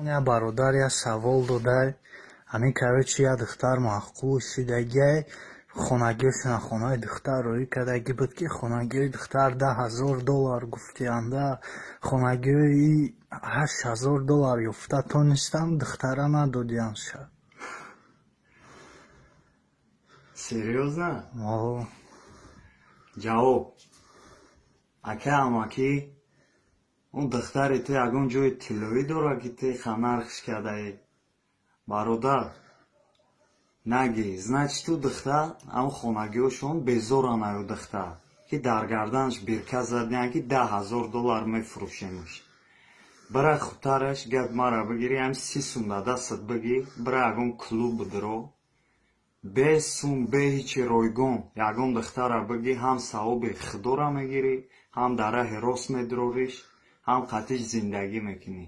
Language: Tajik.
Я бародар я савол додай. Ҳамин, короче, я духтар маъқул шидагиай, хонагиёшона хонаи духтар роӣ кардагӣ буд, ки хонагиёи духтар 10 000 доллар гуфтианда, хонагиёи 8000 доллар ёфта тонистанд, духтара надодиянша. Серьёзно? О. Ҷавоб: ака, амакӣ, он духтари ту ягон ҷои тиллоӣ дорад, ки ту нархш кардаӣ? Бародар, наги, значит, ту духтар ам хонагиҳошон безоран аю духтар, ки дар гарданаш бирка задиян, ки 10 000 доллар мефурӯшемш. Бира, хубтараш гап мара бигирӣ, ам 30 сум да дастат бигир, бира, ягон клуб бидиро, бе сум, бе ҳичи, ройгон ягон духтара бигӣ, ҳам савоби худора мегирӣ, ҳам дар раҳи рост медурориш, ҳам қатиш зиндагӣ мекунӣ.